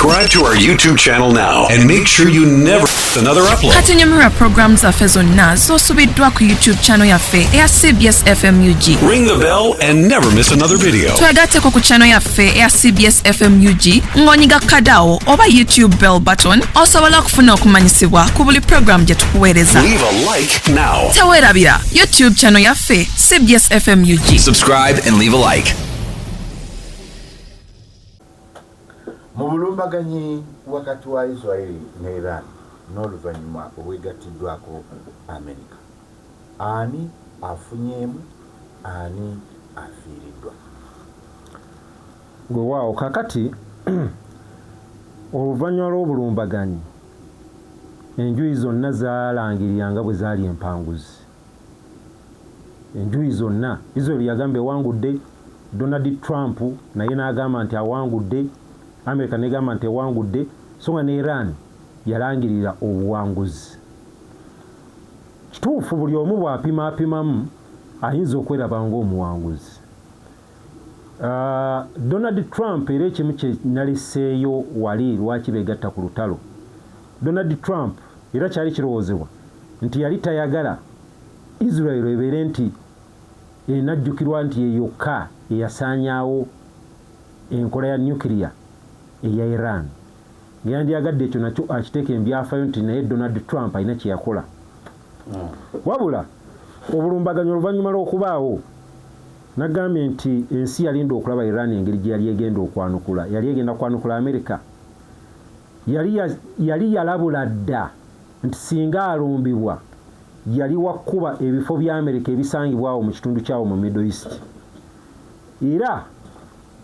Subscribe to our YouTube channel now and make sure you never miss another upload. Kati nyumirwa programu zaffe zonna z'osubiddwa ku YouTube channel yaffe eya CBS FMUG. Ring the bell and never miss another video. Twegatteko ku channel yaffe eya CBS FMUG ng'onyiga kadawo oba YouTube bell button osobola okufuna okumanyisibwa ku buli programu gye tukuweereza. Leave a like now. Teweerabira YouTube channel yaffe CBS FMUG. Subscribe and leave a like. Mu bulumbaganyi wakati wa Israel ne Iran n'oluvannyuma obwegattiddwako Amerika, ani afunyeemu, ani afiiriddwa? Weewaawo, kaakati oluvannyuma lw'obulumbaganyi enjuyi zonna zaalangirira nga bwe zaali empanguzi. Enjuyi zonna, Israel yagamba ewangudde, Donald Trump naye n'agamba nti awangudde, America n'egamba nti ewangudde, so nga ne Iran yalangirira obuwanguzi. Kituufu buli omu bw'apimaapimamu ayinza okweraba ng'omuwanguzi. Donald Trump era ekimu kye naleseeyo wali lwaki beegatta ku lutalo. Donald Trump era kyali kirowoozebwa nti yali tayagala Israel ebeere nti enajjukirwa nti ye yokka eyasaanyaawo enkola ya nuclear eya Iran. Nga yandyagadde ekyo nakyo akiteeke mu byafaayo nti naye Donald Trump alina kye yakola. Wabula obulumbaganyi oluvannyuma lw'okubaawo, nagambye nti ensi yalinda okulaba Iran engeri gye yali egenda okwanukula. Yali egenda kwanukula Amerika. Yali yalabula dda nti singa alumbibwa yali wakkuba ebifo bya Amerika ebisangibwa awo mu kitundu kyawo mu Middle East. Era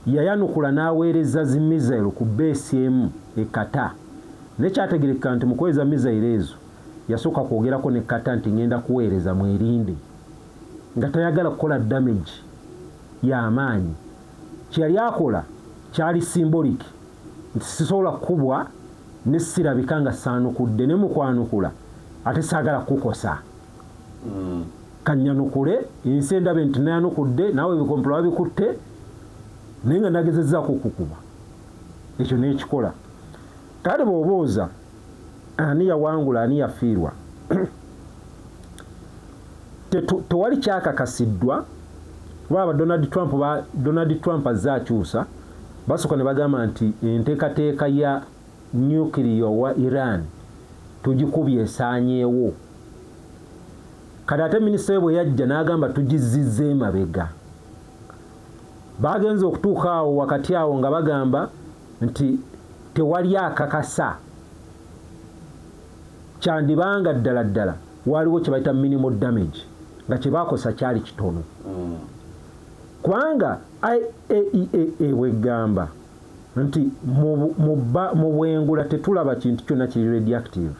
yayanukula n'aweereza zi missile ku base emu e Qatar. Naye kyategerekeka nti mu kuweereza missile ezo yasooka kwogerako ne Qatar nti ngenda kuweereza mwerinde, nga tayagala kukola damage y'amaanyi. Kye yali akola kyali symbolic nti sisobola kukubwa ne sirabika nga saanukudde, ne mu kwanukula ate saagala kukukosa. Kannyanukule ensi endabe nti nayanukudde, naawe ebikompolo babikutte, naye nga nagezezzaako okukuba. Ekyo n'ekikola. Kale bw'obuuza ani yawangula ani yafiirwa, tewali kyakakasiddwa kuba Donald Trump azze akyusa. Basooka ne bagamba nti enteekateeka ya nuclear wa Iran tugikubye esaanyeewo. Kati ate minisita we bwe yajja n'agamba tugizzizza emabega. Bagenze okutuuka awo wakati awo nga bagamba nti tewali akakasa, kyandibanga ddala ddala waliwo kye bayita minimal damage, nga kye baakosa kyali kitono. Kubanga IAEA bwegamba nti mu bwengula tetulaba kintu kyonna kiri radioactive,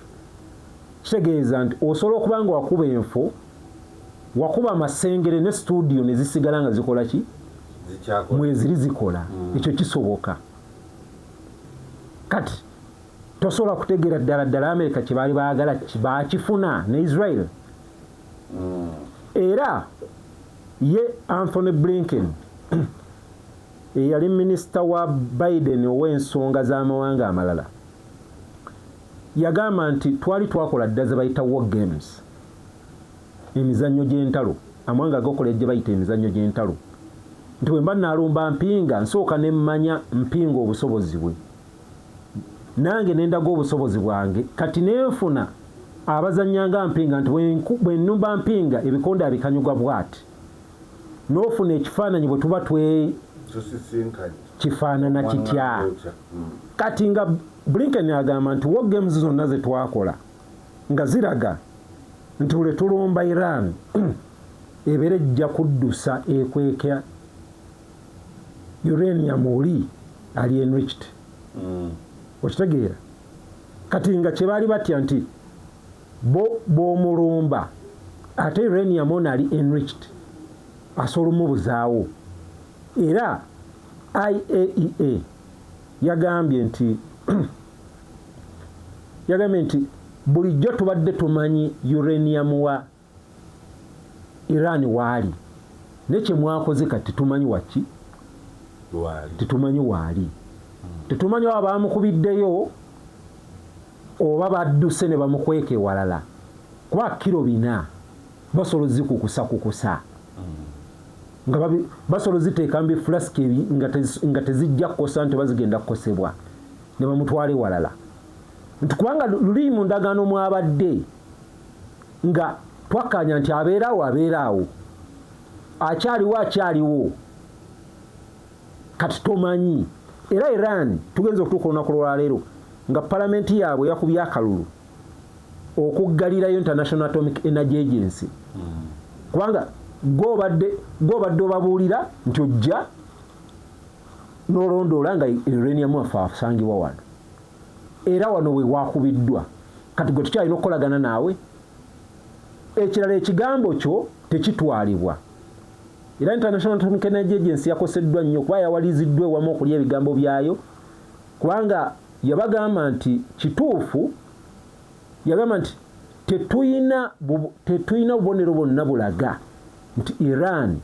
kitegeeza nti osobola okuba nga wakuba enfo, wakuba amasengere ne studio ne zisigala nga zikola ki, mweziri zikola. Ekyo kisoboka. Kati tosobola kutegeera ddala ddala Amerika kye baali baagala baakifuna ne Israel. Era ye Anthony Blinken eyali minisita wa Biden ow'ensonga z'amawanga amalala yagamba nti twali twakola dda ze bayita war games, emizannyo gy'entalo. Amawanga gakola gye bayita emizannyo gy'entalo, nti bwe mba naalumba mpinga nsooka ne mmanya mpinga obusobozi bwe, nange ne ndaga obusobozi bwange. Kati nenfuna abazannya nga mpinga nti bwe nnumba mpinga ebikonde abikanyuga bw'ati, n'ofuna ekifaananyi bwe tuba twe kifaanana kitya. Kati nga Blinken agamba nti war games zonna ze twakola nga ziraga nti buli tulumba Iran ebeera ejja kuddusa ekweka uranium oli ali enriched. Okitegeera? Kati nga kye baali batya nti bo b'omulumba ate uranium ono ali enriched asobola omubuzaawo. Era IAEA yagambye nti bulijjo tubadde tumanyi uranium wa Iran waali, naye kyemwakoze kati tetumanyi waki, tetumanyi waali. Tetumanyi oba bamukubiddeyo oba badduse ne bamukweka ewalala, kuba kiro 4 basobola zikukusakukusa nga basobola ziteeka mu bifulasiki nga tezijja kukosa nti bazigenda kukosebwa ne bamutwala ewalala, nti kubanga luli mu ndagaano mwabadde nga twakkaanya nti abeeraawo abeeraawo, akyaliwo akyaliwo, kati tomanyi. Era Iran tugenza okutuuka olunaku lwaleero nga palamenti yaabwe yakubye akalulu okuggalirayo International Atomic Energy Agency, kubanga gwobadde obabuulira nti ojja n'olondoola nga uranium waffe asangibwa wano, era wano we wakubiddwa, kati gwe tukyalina okukolagana naawe. Ekirala, ekigambo kyo tekitwalibwa. Era International Atomic Energy Agency yakoseddwa nnyo kuba yawaliziddwa ewamu okulya ebigambo byayo, kubanga yabagamba nti kituufu, yagamba nti tetuyina bubonero bwonna bulaga nti Iran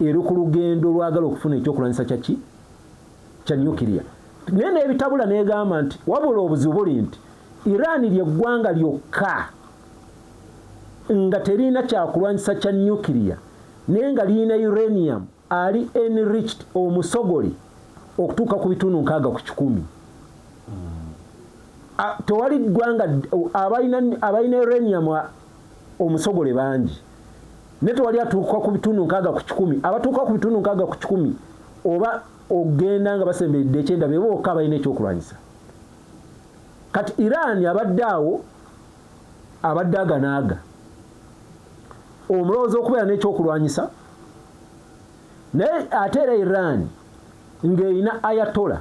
eri ku lugendo lwagala okufuna ekyokulwanyisa kyaki kya nuclear, naye n'ebitabula n'egamba nti wabula obuzibu buli nti Iran lyeggwanga lyokka nga terina kyakulwanyisa kya nuclear, naye nga lirina uranium ali enriched omusogole okutuuka ku bitundu 60%. Tewali ggwanga abalina uranium omusogole bangi, naye tewali atuuka ku bitundu 60%. Abatuuka ku bitundu 60% oba ogenda nga basemberedde 90 bebo bokka abalina ekyokulwanyisa. Kati Iran abadde awo abadde aganaaga omulowooza okubeera n'ekyokulwanyisa, naye ate era Iran ng'erina ayatola.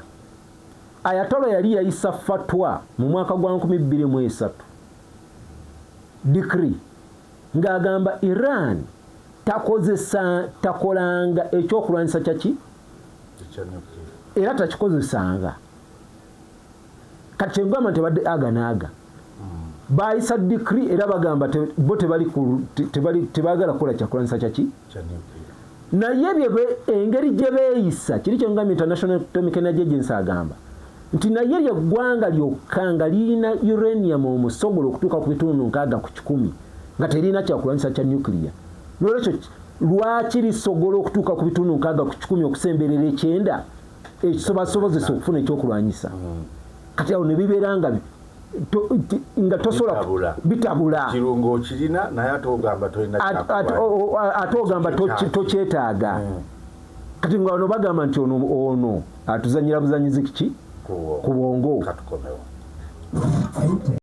Ayatola yali yayisa fatwa mu mwaka gwa 2003, decree ng'agamba Iran takozesa takolanga ekyokulwanyisa kyaki era takikozesanga. Kati kyengamba nti abadde aga naaga bayisa decree, era bagamba bo tebagala kukola kyakulwanyisa kyaki, naye engeri gye beeyisa kiri kyengamba International Atomic Energy Agency agamba nti naye lyeggwanga lyokka nga lirina uranium omusogola okutuuka ku bitundu 60% nga terina kyakulwanyisa kya nuclear. Nolwekyo lwaki lisobola okutuuka ku bitundu 60% okusemberera 90 ekisobasobozesa okufuna ekyokulwanyisa? Kati awo ne bibeera nga nga tosobola bitabula. Kirungo okirina, naye ate ogamba tolina. Ate ogamba tokyetaaga. Kati nga bano bagamba nti ono atuzanyira buzanyizi kiki ku bwongo. Katukomewo.